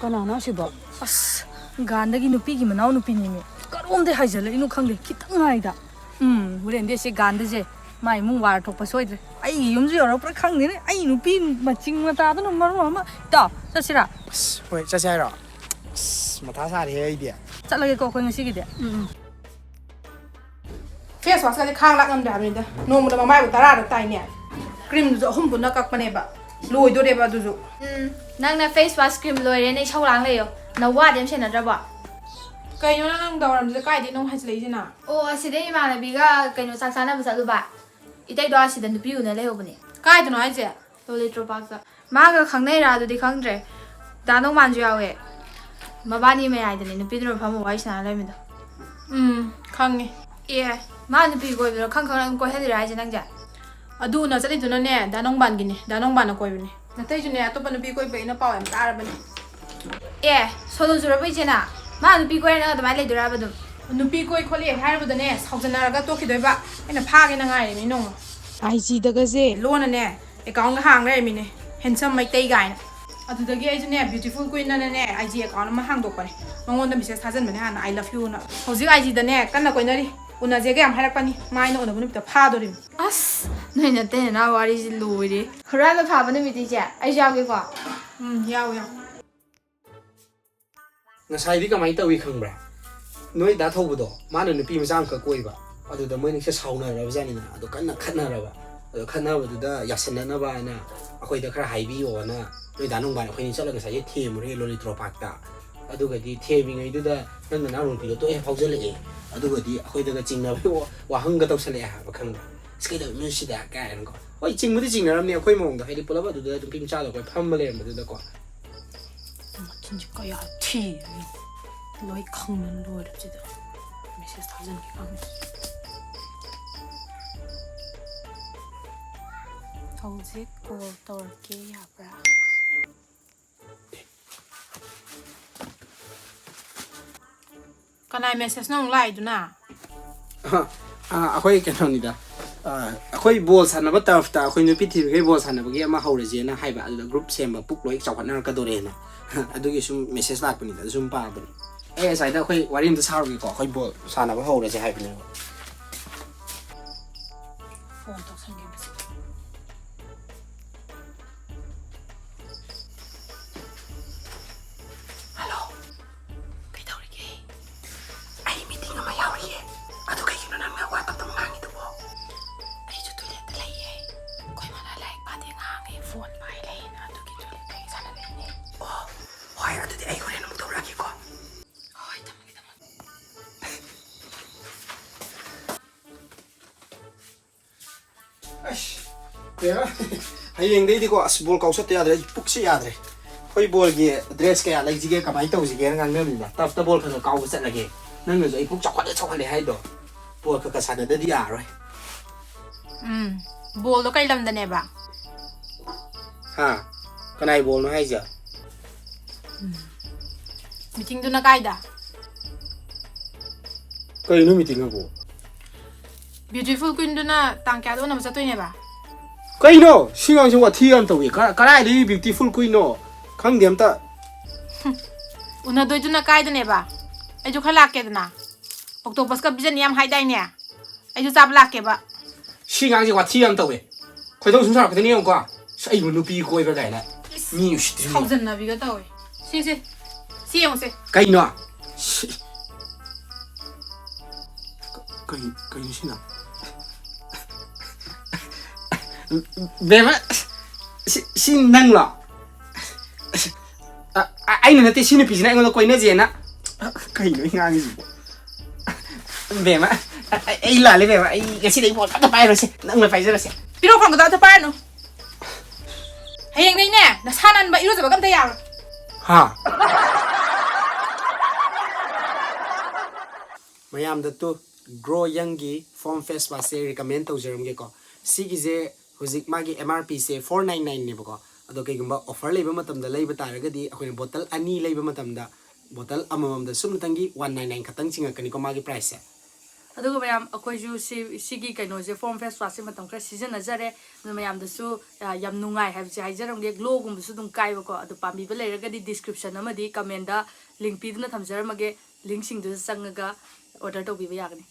ꯀꯅꯥꯅꯣ ꯑꯁꯤꯕꯣ? ꯑꯁ, ꯒꯥꯟꯗꯒꯤ ꯅꯨꯄꯤꯒꯤ ꯃꯅꯥꯎ ꯅꯨꯄꯤꯅꯤꯅꯦ꯫ ꯀꯔꯣꯝꯗꯩ ꯍꯥꯏꯖꯜꯂꯛꯏꯅꯣ ꯈꯪꯗꯦ, ꯈꯤꯇꯪ ꯉꯥꯏꯗ꯫ ꯎꯝ, ꯍꯣꯔꯦꯟꯗꯤ ꯑꯁꯤ ꯒꯥꯟꯗꯁꯦ ꯃꯥꯏ ꯏꯃꯨꯡ ꯋꯥꯔ ꯊꯣꯛꯄ ꯁꯣꯏꯗ꯭ꯔꯦ꯫ ꯑꯩꯒꯤ ꯌꯨꯝꯁꯨ ꯌꯧꯔꯛꯄ꯭ꯔꯥ ꯈꯪꯗꯦꯅꯦ꯫ ꯑꯩ ꯅꯨꯄꯤ ꯃꯆꯤꯡ ꯃꯇꯥꯗꯨꯅ ꯃꯔꯣꯟ ꯑꯃ꯫ ꯏꯇꯥꯎ, ꯆꯠꯁꯤꯔꯥ? ꯑꯁ, ꯍꯣꯏ, ꯆꯠꯁꯦ ꯍꯥꯏꯔꯣ? ꯑꯁ, ꯃꯊꯥ ꯁꯥꯔꯦꯍꯦ ꯑꯩꯗꯤ꯫ ꯆꯠꯂꯒꯦꯀꯣ ꯑꯩꯈꯣꯏ ꯉꯁꯤꯒꯤꯗꯤ꯫ ꯎꯝ, ꯎꯝ꯫ ꯐꯦꯁ ꯋꯥꯁꯀꯗꯤ ꯈꯥꯡ ꯂꯥꯛ ꯉꯝꯗ꯭ꯔꯦ ꯍꯥꯏꯕꯅꯤꯗ꯫ ꯅꯣꯡꯃꯗ ꯃꯃꯥꯏꯕꯨ ꯇꯔꯥꯔꯛ ꯇꯥꯏꯅꯦ꯫ ꯀ꯭ꯔꯤꯝꯗꯨꯁꯨ ꯑꯍꯨꯝ ꯄꯨꯟꯅ ꯀꯛꯄꯅꯦꯕ꯫ ꯂꯣꯏꯗꯣꯔꯦꯕ ꯑꯗꯨꯁꯨ꯫ ꯎꯝ, ꯅꯪꯅ ꯐꯦꯁ ꯋꯥꯁ ꯀ꯭ꯔꯤꯝ ꯂꯣꯏꯔꯦꯅ ꯏꯁꯧ ꯂꯥꯡ ꯂꯩꯌꯣ꯫ ꯅꯋꯥꯗꯤ ꯑꯝ ꯁꯦꯟꯅꯗ꯭ꯔꯕꯣ? ꯀꯩꯅꯣ ꯅꯪ ꯅꯨꯡꯗꯥꯡꯋꯥꯏꯔꯝꯁꯤꯗ ꯀꯥꯏꯗꯩꯅꯣ ꯑꯃꯨꯛ ꯍꯥꯏꯖꯤꯜꯂꯛꯏꯁꯤꯅ? ꯑꯣ, ꯑꯁꯤꯗ ꯏꯃꯥꯟꯅꯕꯤꯒ ꯀꯩꯅꯣ ꯆꯥꯛ ꯆꯥꯅꯕ ꯆꯠꯂꯨꯕ꯫ ꯏꯇꯩꯗꯣ ꯑꯁꯤꯗ ꯅꯨꯄꯤ ꯎꯅ ꯂꯩꯍꯧꯕꯅꯦ꯫ ꯀꯥꯏꯗꯅꯣ ꯍꯥꯏꯁꯦ? ꯂꯣꯂꯤꯇ꯭ꯔꯣ ꯄꯥꯔꯛꯇ꯫ ꯃꯥꯒ ꯈꯪꯅꯩꯔꯥ ꯑꯗꯨꯗꯤ ꯈꯪꯗ꯭ꯔꯦ꯫ ꯗꯥ ꯅꯣꯡꯃꯥꯟꯁꯨ ꯌꯥꯎꯋꯦ꯫ ꯃꯕꯥꯅꯤ ꯃꯌꯥꯏꯗꯅꯦ ꯅꯨꯄꯤꯗꯨꯅ ꯐꯝꯃ ꯋꯥꯔꯤ ꯁꯥꯟꯅ ꯂꯩꯔꯝꯃꯤꯗꯣ꯫ ꯎꯝ, ꯈꯪꯉꯦ꯫ ꯑꯦ, ꯃꯥ ꯅꯨꯄꯤ ꯀꯣꯏꯕꯗꯣ ꯈꯪ ꯈꯪꯅ ꯑꯗꯨꯝ ꯀꯣꯏꯍꯜꯂꯤꯔꯥ ꯍꯥꯏꯁꯦ ꯅꯪꯁꯦ? ꯑꯗꯨ ꯎꯅ ꯆꯠꯂꯤꯗꯨꯅꯅꯦ ꯗꯥ ꯅꯣꯡꯕꯥꯟꯒꯤꯅꯦ, ꯗꯥ ꯅꯣꯡꯕꯥꯟꯅ ꯀꯣꯏꯕꯅꯦ꯫ ꯅꯇꯩꯁꯨꯅꯦ ꯑꯇꯣꯞꯄ ꯅꯨꯄꯤ ꯀꯣꯏꯕ ꯑꯩꯅ ꯄꯥꯎ ꯌꯥꯝ ꯇꯥꯔꯕꯅꯦ꯫ ꯑꯦ, ꯁꯣꯅꯨ ꯆꯨꯔꯕꯣ ꯏꯆꯦꯅ? ꯃꯥ ꯅꯨꯄꯤ ꯀꯣꯏꯔ ꯅꯪ ꯑꯗꯨꯃꯥꯏꯅ ꯂꯩꯗꯣꯏꯔꯕ ꯑꯗꯨꯝ? ꯅꯨꯄꯤ ꯀꯣꯏ ꯈꯣꯠꯂꯤ ꯍꯥꯏꯔꯕꯗꯅꯦ ꯁꯥꯎꯖꯟꯅꯔꯒ ꯇꯣꯛꯈꯤꯗꯣꯏꯕ꯫ ꯑꯩꯅ ꯐꯥꯒꯦꯅ ꯉꯥꯏꯔꯤꯅꯦ ꯅꯣꯡꯃ꯫ ꯑꯥꯏ ꯖꯤꯗꯒꯁꯦ ꯂꯣꯟꯅꯅꯦ ꯑꯦꯀꯥꯎꯟꯒ ꯍꯥꯡ ꯂꯩꯔꯝꯃꯤꯅꯦ, ꯍꯦꯟꯁꯝ ꯃꯩꯇꯩ ꯀꯥꯏꯅ꯫ ꯑꯗꯨꯗꯒꯤ ꯑꯩꯁꯨꯅꯦ ꯕ꯭ꯌꯨꯇꯤꯐꯨꯜ ꯀ꯭ꯋꯤꯟ ꯑꯅꯅꯦ ꯑꯥꯏ ꯖꯤ ꯑꯦꯀꯥꯎꯟ ꯑꯃ ꯍꯥꯡꯗꯣꯛꯄꯅꯦ꯫ ꯃꯉꯣꯟꯗ ꯃꯦꯁꯦꯖ ꯊꯥꯖꯟꯕꯅꯦ ꯍꯥꯟꯅ, "ꯑꯥꯏ ꯂꯚ ꯌꯨꯅ"꯫ ꯍꯧꯖꯤꯛ ꯑꯥꯏ ꯖꯤꯗꯅꯦ ꯀꯟꯅ ꯀꯣꯏꯅꯔꯤ꯫ ꯎꯅꯁꯦꯒ ꯌꯥꯝ ꯍꯥꯏꯔꯛꯄꯅꯤ꯫ ꯃꯥ ꯑꯩꯅ ꯎꯅꯕ ꯅꯨꯃꯤꯠꯇ ꯐꯥꯗꯣꯔꯤꯕꯅꯤ꯫ ꯑꯁ, ꯅꯣꯏ ꯅꯇꯩ ꯅꯅꯥꯎ ꯋꯥꯔꯤꯁꯤ ꯂꯣꯏꯔꯦ꯫ ꯍꯨꯔꯥꯟꯕ ꯐꯥꯕ ꯅꯨꯃꯤꯠꯇꯤ ꯏꯆꯦ, ꯑꯩꯁꯨ ꯌꯥꯎꯒꯦꯀꯣ꯫ ꯎꯝ, ꯌꯥꯎ, ꯌꯥꯎ꯫ ꯉꯁꯥꯏꯗꯤ ꯀꯃꯥꯏꯅ ꯇꯧꯏ ꯈꯪꯕ꯭ꯔꯥ? ꯅꯣꯏ ꯗꯥ ꯊꯧꯕꯗꯣ, ꯃꯥꯅ ꯅꯨꯄꯤ ꯃꯆꯥ ꯑꯃꯈꯛ ꯀꯣꯏꯕ, ꯑꯗꯨꯗ ꯃꯣꯏꯅꯤꯁꯦ ꯁꯥꯎꯅꯔꯕ ꯖꯥꯠꯅꯤꯅ, ꯑꯗꯣ ꯀꯟꯅ ꯈꯠꯅꯔꯕ꯫ ꯑꯗꯣ ꯈꯠꯅꯕꯗꯨꯗ ꯌꯥꯁꯟꯅꯅꯕ ꯍꯥꯏꯅ ꯑꯩꯈꯣꯏꯗ ꯈꯔ ꯍꯥꯏꯕꯤꯌꯣꯅ ꯅꯣꯏ ꯗꯥ ꯅꯣꯡꯕꯥꯟ ꯑꯩꯈꯣꯏꯅꯤ ꯆꯠꯂꯒ ꯉꯁꯥꯏꯒꯤ ꯊꯦꯝꯃꯨꯔꯦ ꯂꯣꯂꯤꯇ꯭ꯔꯣ ꯄꯥꯔꯛꯇ꯫ ꯑꯗꯨꯒꯗꯤ ꯊꯦꯝꯃꯤꯉꯩꯗꯨꯗ ꯅꯪ ꯅꯅꯥꯎ ꯅꯨꯄꯤꯗꯣ ꯇꯣꯛꯑꯦ ꯐꯥꯎꯖꯜꯂꯛꯑꯦ꯫ ꯑꯗꯨꯒꯗꯤ ꯑꯩꯈꯣꯏꯗꯒ ꯆꯤꯡꯅꯕꯒꯤ ꯋꯥ-, ꯋꯥꯍꯪꯒ ꯇꯧꯁꯜꯂꯛꯑꯦ ꯍꯥꯏꯕ, ꯈꯪꯕ꯭ꯔꯥ? "ꯑꯁ, ꯀꯩꯗꯧꯔꯤꯅꯣ ꯁꯤꯗ?" ꯀꯥꯏꯅꯀꯣ꯫ ꯍꯣꯏ, ꯆꯤꯡꯕꯨꯗꯤ ꯆꯤꯡꯅꯔꯝꯅꯤ ꯑꯩꯈꯣꯏ ꯃꯑꯣꯡꯗ, ꯍꯥꯏꯗꯤ ꯄꯨꯂꯞ ꯑꯗꯨꯗ ꯅꯨꯄꯤ ꯃꯆꯥꯗꯣ ꯑꯩꯈꯣꯏ ꯐꯝꯃ ꯂꯩꯔꯝꯕꯗꯨꯗꯀꯣ꯫ ꯃꯆꯤꯟꯁꯦ ꯀꯌꯥ ꯊꯤ, ꯂꯣꯏ ꯈꯪꯗꯅ ꯂꯣꯏꯔꯕꯁꯤꯗ꯫ ꯃꯦꯁꯦꯖ ꯊꯥꯖꯤꯟꯒꯦ ꯈꯪꯗꯦ꯫ ꯍꯧꯖꯤꯛ ꯀꯣꯜ ꯇꯧꯔꯛꯀꯦ ꯌꯥꯕ꯭ꯔꯥ? ꯀꯅꯥꯏ ꯃꯦꯁꯦꯖꯅꯣ ꯑꯃꯨꯛ ꯂꯥꯛꯏꯗꯨꯅ? ꯑ, ꯑ, ꯑꯩꯈꯣꯏ ꯀꯩꯅꯣꯅꯤꯗ꯫ ꯑ, ꯑꯩꯈꯣꯏ ꯕꯣꯜ ꯁꯥꯟꯅꯕ ꯇꯔꯐꯇ ꯑꯩꯈꯣꯏ ꯅꯨꯄꯤ ꯊꯤꯕꯤꯈꯩ ꯕꯣꯜ ꯁꯥꯟꯅꯕꯒꯤ ꯑꯃ ꯍꯧꯔꯁꯦꯅ ꯍꯥꯏꯕ, ꯑꯗꯨꯗ ꯒ꯭ꯔꯨꯞ ꯁꯦꯝꯕ, ꯄꯨꯛ ꯂꯣꯏ ꯆꯥꯎꯈꯠꯅꯔꯛꯀꯗꯣꯔꯦꯅ꯫ ꯑꯗꯨꯒꯤ ꯁꯨꯝ ꯃꯦꯁꯦꯖ ꯂꯥꯛꯄꯅꯤꯗ, ꯑꯗꯨ ꯁꯨꯝ ꯄꯥꯕꯅꯤ꯫ ꯑꯩ ꯉꯁꯥꯏꯗ ꯑꯩꯈꯣꯏ ꯋꯥꯔꯤ ꯑꯝꯇ ꯁꯥꯔꯨꯒꯦꯀꯣ, ꯑꯩꯈꯣꯏ ꯕꯣꯜ ꯁꯥꯟꯅꯕ ꯍꯧꯔꯁꯦ ꯍꯥꯏꯕꯅꯦꯕ꯫ ꯐꯣꯟ ꯇꯧꯁꯟꯒꯦ ꯃꯁꯤ꯫ ꯍꯜꯂꯣ꯫ ꯀꯩꯗꯧꯔꯤꯒꯦ? ꯑꯩ ꯃꯤꯇꯤꯡ ꯑꯃ ꯌꯥꯎꯔꯤꯌꯦ꯫ ꯑꯗꯨ ꯀꯩꯒꯤꯅꯣ ꯅꯪꯅ ꯋꯥ ꯇꯞ ꯇꯞꯅ ꯉꯥꯡꯉꯤꯗꯨꯕꯣ? ꯑꯩꯁꯨ ꯇꯣꯏꯂꯦꯠꯇ ꯂꯩꯌꯦ꯫ ꯑꯩꯈꯣꯏ ꯃꯥꯅ ꯂꯥꯏꯔꯤꯛ ꯄꯥꯗꯦ ꯉꯥꯡꯉꯦ, ꯐꯣꯟ ꯄꯥꯏ ꯂꯩꯌꯦꯅ, ꯑꯗꯨꯒꯤ ꯇꯣꯏꯂꯦꯠꯇ ꯑꯩ ꯁꯥꯟꯅꯔꯤꯅꯦ꯫ ꯑꯣ, ꯍꯣꯏ, ꯑꯗꯨꯗꯤ ꯑꯩ ꯍꯣꯔꯦꯟ ꯑꯃꯨꯛ ꯇꯧꯔꯛꯑꯒꯦꯀꯣ꯫ ꯍꯣꯏ, ꯊꯝꯃꯒꯦ, ꯊꯝꯃꯒꯦ꯫ ꯑꯁ, ꯕꯦꯔꯥ꯫ ꯍꯌꯦꯡꯗꯩꯗꯤꯀꯣ, ꯑꯁ, ꯕꯣꯜ ꯀꯥꯎ ꯆꯠꯇ ꯌꯥꯗ꯭ꯔꯦ, ꯑꯩ ꯄꯨꯛꯁꯦ ꯌꯥꯗ꯭ꯔꯦ꯫ ꯑꯩꯈꯣꯏ ꯕꯣꯜꯒꯤ ꯗ꯭ꯔꯦꯁ ꯀꯌꯥ ꯂꯩꯁꯤꯒꯦ, ꯀꯃꯥꯏꯅ ꯇꯧꯁꯤꯒꯦꯅ ꯉꯥꯡꯅꯕꯅꯤꯗ꯫ ꯇꯔꯐꯇ ꯕꯣꯜ ꯈꯔ ꯈꯔ ꯀꯥꯎꯕ ꯆꯠꯂꯒꯦ꯫ ꯅꯪꯅꯁꯨ ꯑꯩ ꯄꯨꯛ ꯆꯥꯎꯈꯠꯂꯦ ꯆꯥꯎꯈꯠꯂꯦ ꯍꯥꯏꯗꯣ꯫ ꯕꯣꯜ ꯈꯔ ꯈꯔ ꯁꯥꯟꯅꯗꯗꯤ ꯌꯥꯔꯔꯣꯏ꯫ ꯎꯝ, ꯕꯣꯜꯗꯣ ꯀꯩ ꯂꯝꯗꯅꯦꯕ? ꯍꯥ? ꯀꯅꯥꯏ ꯕꯣꯜꯅꯣ ꯍꯥꯏꯁꯦ? ꯎꯝ꯫ ꯃꯤꯇꯤꯡꯗꯨꯅ ꯀꯥꯏꯗ? ꯀꯩꯅꯣ ꯃꯤꯇꯤꯡ ꯑꯕꯨ? ꯕ꯭ꯌꯨꯇꯤꯐꯨꯜ ꯀ꯭ꯋꯤꯟꯗꯨꯅ ꯇꯥꯡ ꯀꯌꯥꯗ ꯎꯅꯕ ꯆꯠꯇꯣꯏꯅꯦꯕ? ꯀꯩꯅꯣ? ꯁꯤ ꯑꯉꯥꯡꯁꯦ ꯋꯥꯊꯤ ꯌꯥꯝ ꯇꯧꯏ꯫ ꯀ-, ꯀꯗꯥꯏꯗꯒꯤ ꯕ꯭ꯌꯨꯇꯤꯐꯨꯜ ꯀ꯭ꯋꯤꯟꯅꯣ? ꯈꯪꯗꯦ ꯑꯝꯇ꯫ ꯎꯅꯗꯣꯏꯗꯨꯅ ꯀꯥꯏꯗꯅꯦꯕ? ꯑꯩꯁꯨ ꯈꯔ ꯂꯥꯛꯀꯦꯗꯅ꯫ ꯑꯣꯛꯇꯣꯄꯁꯀ ꯄꯤꯖꯅꯤ ꯌꯥꯝ ꯍꯥꯏꯗꯥꯏꯅꯦ? ꯑꯩꯁꯨ ꯆꯥꯕ ꯂꯥꯛꯀꯦꯕ꯫ ꯁꯤ ꯑꯉꯥꯡꯁꯦ ꯋꯥꯊꯤ ꯌꯥꯝ ꯇꯧꯋꯦ꯫ ꯈꯣꯏꯗꯧ ꯁꯨꯝ ꯁꯥꯎꯔꯛꯀꯗꯣꯏꯅꯤ ꯌꯦꯡꯉꯨꯀꯣ꯫ ꯑꯁ, ꯑꯩꯕꯨ ꯅꯨꯄꯤ ꯀꯣꯏꯕ꯭ꯔꯥ ꯀꯥꯏꯅ꯫ ꯏꯁ, ꯃꯤ ꯎꯁꯤꯠꯇ꯭ꯔꯤꯅꯤ꯫ ꯁꯥꯎꯖꯟꯅꯕꯤꯒ ꯇꯧꯋꯦ꯫ ꯁꯤ, ꯁꯤ, ꯁꯤ ꯌꯦꯡꯉꯨꯁꯦ꯫ ꯀꯩꯅꯣ? ꯁꯤ-, ꯀ-, ꯀꯩ-, ꯀꯩꯅꯣ ꯁꯤꯅ? ꯕꯦꯝꯃ, ꯁꯤ, ꯁꯤ ꯅꯪꯂꯣ? ꯑ, ꯑ, ꯑꯩꯅ ꯅꯠꯇꯦ, ꯁꯤ ꯅꯨꯄꯤꯁꯤꯅ ꯑꯩꯉꯣꯟꯗ ꯀꯣꯏꯅꯁꯦꯅ꯫ ꯀꯩꯅꯣ ꯑꯩ ꯉꯥꯡꯉꯤꯁꯤꯕꯣ? ꯕꯦꯝꯃ, ꯑ, ꯑ, ꯑꯩ ꯂꯥꯜꯂꯦ ꯕꯦꯝꯃ, ꯑꯩ ꯉꯁꯤꯗꯩ ꯐꯣꯟ ꯑꯝꯇ ꯄꯥꯏꯔꯣꯏꯁꯦ, ꯅꯪꯅ ꯄꯥꯏꯖꯔꯁꯦ꯫ ꯄꯤꯔꯣ ꯐꯣꯟꯒꯗꯣ ꯑꯝꯇ ꯄꯥꯏꯔꯅꯨ꯫ ꯍꯌꯦꯡꯗꯩꯅꯦ ꯅꯁꯥ ꯅꯥꯟꯕ ꯏꯔꯨꯖꯕꯒ ꯑꯝꯇ ꯌꯥꯔꯣꯏ꯫ ꯍꯥ? ꯃꯌꯥꯝꯗ two Grow Youngꯒꯤ Foam Face Washꯁꯦ recommend ꯇꯧꯖꯔꯝꯒꯦꯀꯣ꯫ ꯁꯤꯒꯤꯁꯦ ꯍꯧꯖꯤꯛ ꯃꯥꯒꯤ M R Pꯁꯦ four nine nineꯅꯦꯕꯀꯣ꯫ ꯑꯗꯣ ꯀꯩꯒꯨꯝꯕ offer ꯂꯩꯕ ꯃꯇꯝꯗ ꯂꯩꯕ ꯇꯥꯔꯒꯗꯤ ꯑꯩꯈꯣꯏꯅ bottle ꯑꯅꯤ ꯂꯩꯕ ꯃꯇꯝꯗ bottle ꯑꯃꯃꯝꯗ ꯁꯨꯞꯅꯇꯪꯒꯤ one nine nine ꯈꯛꯇꯪ ꯆꯤꯡꯉꯛꯀꯅꯤꯀꯣ ꯃꯥꯒꯤ priceꯁꯦ꯫ ꯑꯗꯨꯒ ꯃꯌꯥꯝ ꯑꯩꯈꯣꯏꯁꯨ ꯁꯤ, ꯁꯤꯒꯤ ꯀꯩꯅꯣꯁꯦ, Foam Face Washꯁꯦ ꯃꯇꯝ ꯈꯔ ꯁꯤꯖꯤꯟꯅꯖꯔꯦ꯫ ꯑꯗꯨ ꯃꯌꯥꯝꯗꯁꯨ, ꯑ, ꯌꯥꯝ ꯅꯨꯡꯉꯥꯏ ꯍꯥꯏꯕꯁꯦ ꯍꯥꯏꯖꯔꯝꯒꯦ꯫ Glowꯒꯨꯝꯕꯁꯨ ꯑꯗꯨꯝ ꯀꯥꯏꯕꯀꯣ꯫ ꯑꯗꯨ ꯄꯥꯝꯕꯤꯕ ꯂꯩꯔꯒꯗꯤ description ꯑꯃꯗꯤ commentꯗ link ꯄꯤꯗꯨꯅ ꯊꯝꯖꯔꯝꯃꯒꯦ꯫ Linkꯁꯤꯡꯗꯨꯗ ꯆꯪꯉꯒ order ꯇꯧꯕꯤꯕ ꯌꯥꯒꯅꯤ꯫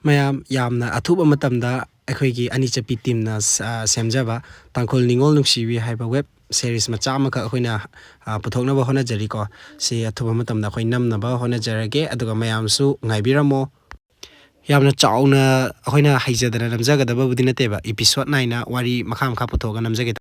ꯃꯌꯥꯝ, ꯌꯥꯝꯅ ꯑꯊꯨꯕ ꯃꯇꯝꯗ ꯑꯩꯈꯣꯏꯒꯤ ꯑꯅꯤ ꯆꯠꯄꯤ teamꯅ ꯁ-, ꯑ, ꯁꯦꯝꯖꯕ ꯇꯥꯡꯈꯨꯜ ꯅꯤꯉꯣꯜ ꯅꯨꯡꯁꯤꯕꯤ ꯍꯥꯏꯕ web series ꯃꯆꯥ ꯑꯃꯈꯛ ꯑꯩꯈꯣꯏꯅ, ꯑ, ꯄꯨꯊꯣꯛꯅꯕ ꯍꯣꯠꯅꯖꯔꯤꯀꯣ꯫ ꯁꯤ ꯑꯊꯨꯕ ꯃꯇꯝꯗ ꯑꯩꯈꯣꯏ ꯅꯝꯅꯕ ꯍꯣꯠꯅꯖꯔꯒꯦ, ꯑꯗꯨꯒ ꯃꯌꯥꯝꯁꯨ ꯉꯥꯏꯕꯤꯔꯝꯃꯣ꯫ ꯌꯥꯝꯅ ꯆꯥꯎꯅ ꯑꯩꯈꯣꯏꯅ ꯍꯩꯖꯗꯅ ꯅꯝꯖꯒꯗꯕꯕꯨꯗꯤ ꯅꯠꯇꯦꯕ, episode ꯅꯥꯏꯅ ꯋꯥꯔꯤ ꯃꯈꯥ ꯃꯈꯥ ꯄꯨꯊꯣꯛꯑꯒ ꯅꯝꯖꯒꯦ ꯇꯧꯕ꯫